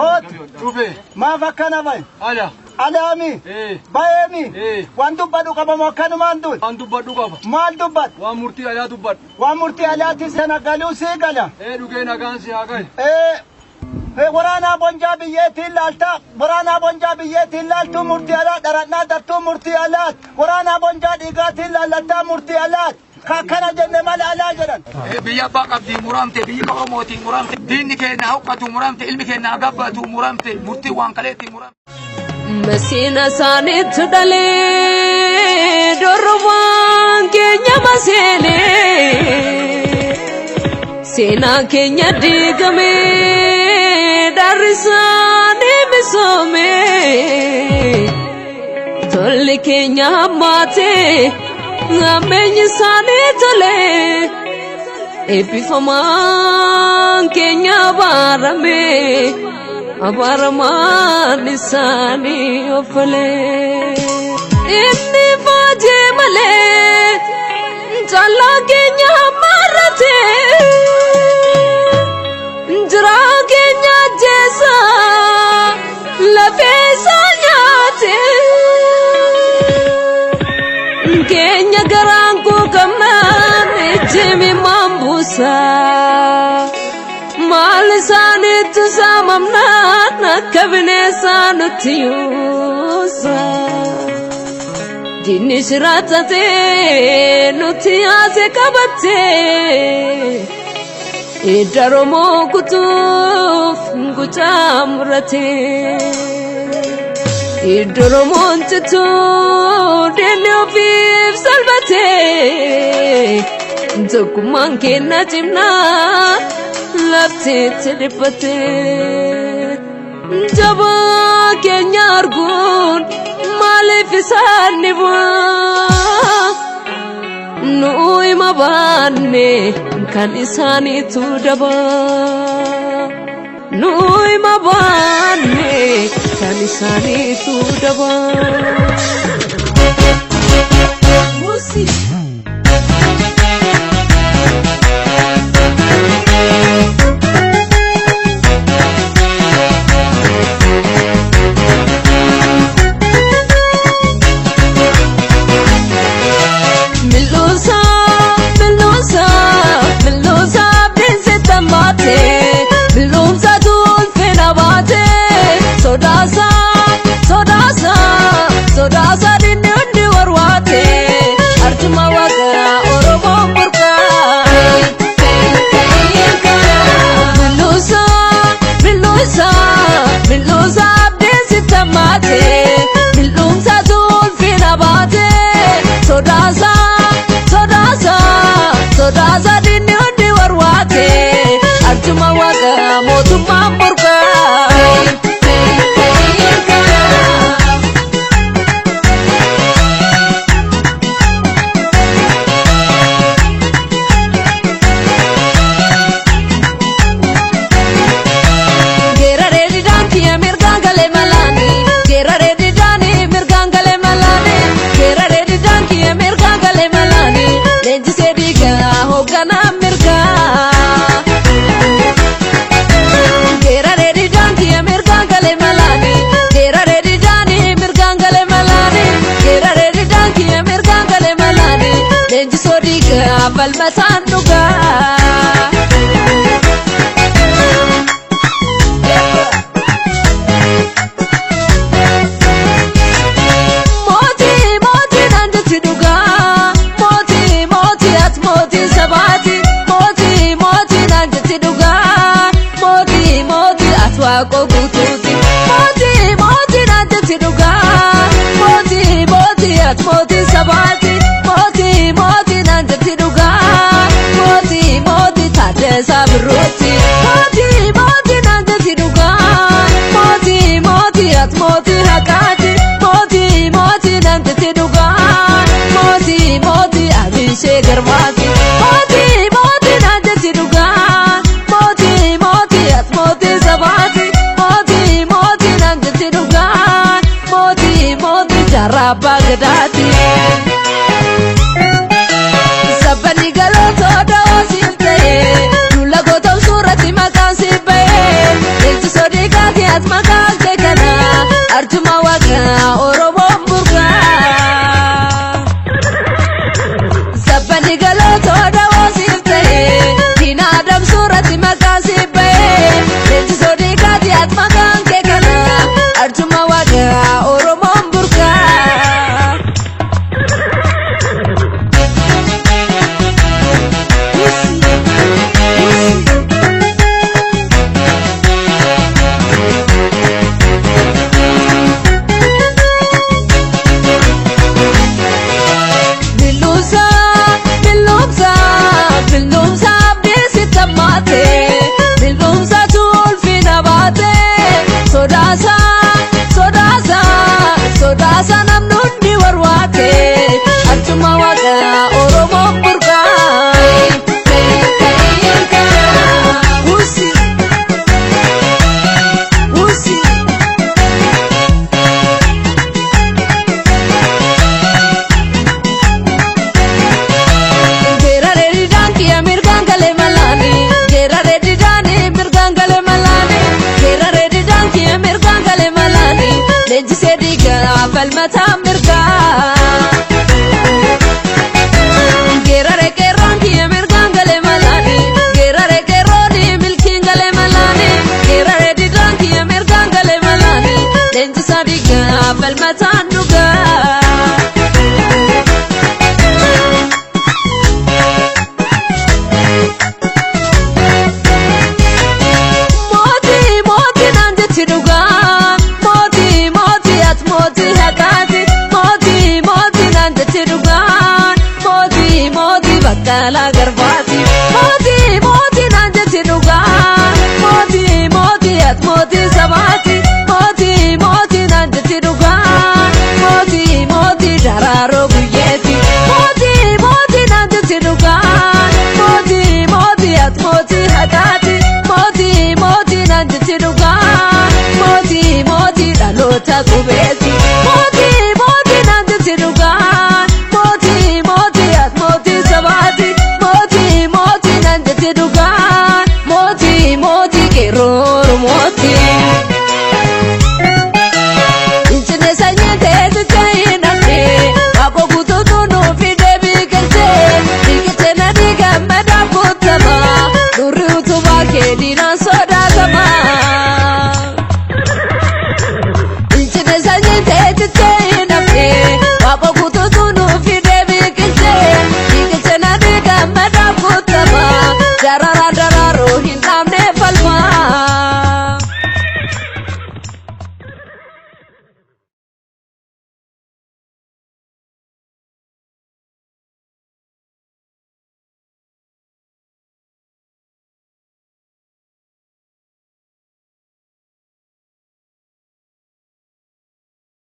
Koot. Dhufe. Maaf akkana bahe? Ala. Alaami. Ee. Baheemi. Ee. Waan dubbadhu qabamu akkanumaan duul. Waan dubbadhu qaba. Maal dubbadhu? Waan murtii alaa dubbadhu. Waan murtii alaatti sana galuu sii gala. Ee dhugee nagaan si haa gahe. Ee waraanaa bonjaa biyyeettiin laalta. Waraanaa bonjaa biyyeettiin laaltuu murtii alaa dharadhnaa dartuu murtii alaat. Waraanaa bonjaa dhiigaatiin laallattaa murtii alaat. Kakkana jenne mala alaa jedhan. Biyya abbaa qabdii muramte, biyyi Oromootiin muramte, diinni keenya huqqatu muramte, ilmi keenya gabbatu muramte, murtii waan kaleetti muramte. Masiina isaaniitti dhalee dorrobaan keenya maseenee seenaa keenya diigamee darri isaanii misoomee tolli keenya hammaatee hammeenyi isaanii tolee eebbifamaan keenya abaaramee. Abaaramaan isaanii offalee. Inni faajee malee callaa keenya hammaarratee jiraa keenya ajjeesaa lafee isaa nyaatee. Keenya garaan kuukamnaan ijji mimaan buusaa. Maal isaaniitti saamamnaan akka bineensaa nutti yuusa. Diinni shiraatatee nutti yaase qabattee. Idda Oromoo kutuuf gucaa muratee. Idda Oromoon cituu diinni ofiif salphatee. Tokkummaan keenya cimnaa. Laftitti dhiphatee jabaa keenya arguun maaliif isaan ni bu'aa? Nu hima baanne kan isaaniitu dabaa. Nu hima baanne kan isaaniitu dabaa. Musi. Miluusa, miluusa, miluusa bineensota maatee, miluusa tulfina baatee, sodaasa, sodaasa, sodaasa dinni hundi warwaatee, arjuma waaqaa Oromoon burqaa. Miluusa, miluusa, miluusa bineensota maatee, miluusa tulfina baatee, sodaasa. Sodaasa, sodaasa dinni hundi warwaatee, arjuma waaqaa mootummaan burqaa. Geeraree didaan kiyya mirgaan galee malaani. Geeraree didaanii mirgaan galee malaani. Geeraree didaan kiyya mirgaan galee malaani. Leenjisee dhiigaa hoogganaa mirgaa. Geeraree didaan kiyya mirgaan galee malaani. Geeraree didaanii mirgaan galee malaani. Geeraree didaan kiyya mirgaan galee malaani. Leenjisoo dhiigaa falmataan dhugaa. Mootii mootii naan jechi dhugaa. Mootii mootii ati mootii sabaati. Mootii mootii naan jechi dhugaa. Mootii mootii ati waaqoo guutuuti. Mootii mootii naan jechi dhugaa. Mootii mootii ati mootii sabaati. Mootii mootii naan jechi dhugaa. Mootii mootii Taaddasaa Birruuti. Mootii mootii naan jechi dhugaa. Mootii mootii ati mootii haqaati. Mootii mootii naan jechi dhugaa. Mootii mootii Abishee Garbaati. Mootii mootii naan jechi dhugaa. Mootii mootii ati mootii sabaati. Mootii mootii naan jechi dhugaa. Mootii mootii jaarraa abbaa gadaati. Sabbanni galoota da'oo siif ta'ee, duula gootoon suuratti maqaan siif ba'ee, leenjisoo dhiigaa kee at maqaan kee kana arjuma waaqaa Oromoon burqaa. Sabbanni galootoo dawoo siif ta'ee diina adamsuu irratti maqaa siif ba'ee leenjisoo dhiigaati at maqaan kee kana arjuma waaqaa Oromoon burqaa. Mil'uumsa mil'uumsa mil'uumsa abdiisi tammaate mil'uumsa tulfina baate sodaasa sodaasa sodaasa namni hundi warwaate arjuma waaqaa Oromoon burqaa. Wusi wusi. Geeraree didaan kiyya mirgaan galee malaani. Geeraree didaani mirgaan galee malaani. Geeraree didaan kiyya mirgaan galee malaani. Leenjisee dhiigaa falmataa mirgaa. Geeraree qeerroon kiyya mirgaan galee malaani. Geeraree qeerrooni milkiin galee malaani. Geeraree didaan kiyya mirgaan galee malaani. Leenjisaa dhiigaa falmataan dhugaa. Mootii mootii naan jechi dhugaa mootii mootii ati mootii haqaati mootii mootii naan jechi dhugaa mootii mootii baqqalaa garbaati mootii mootii naan jechi dhugaa mootii mootii ati mootii sabaati mootii mootii naan jechi dhugaa mootii mootii daraaroo guyyeeti mootii mootii naan jechi dhugaa mootii mootii ati mootii haqaati mootii mootii naan jechi dhugaa mootii mootii dhaloota qubeeti.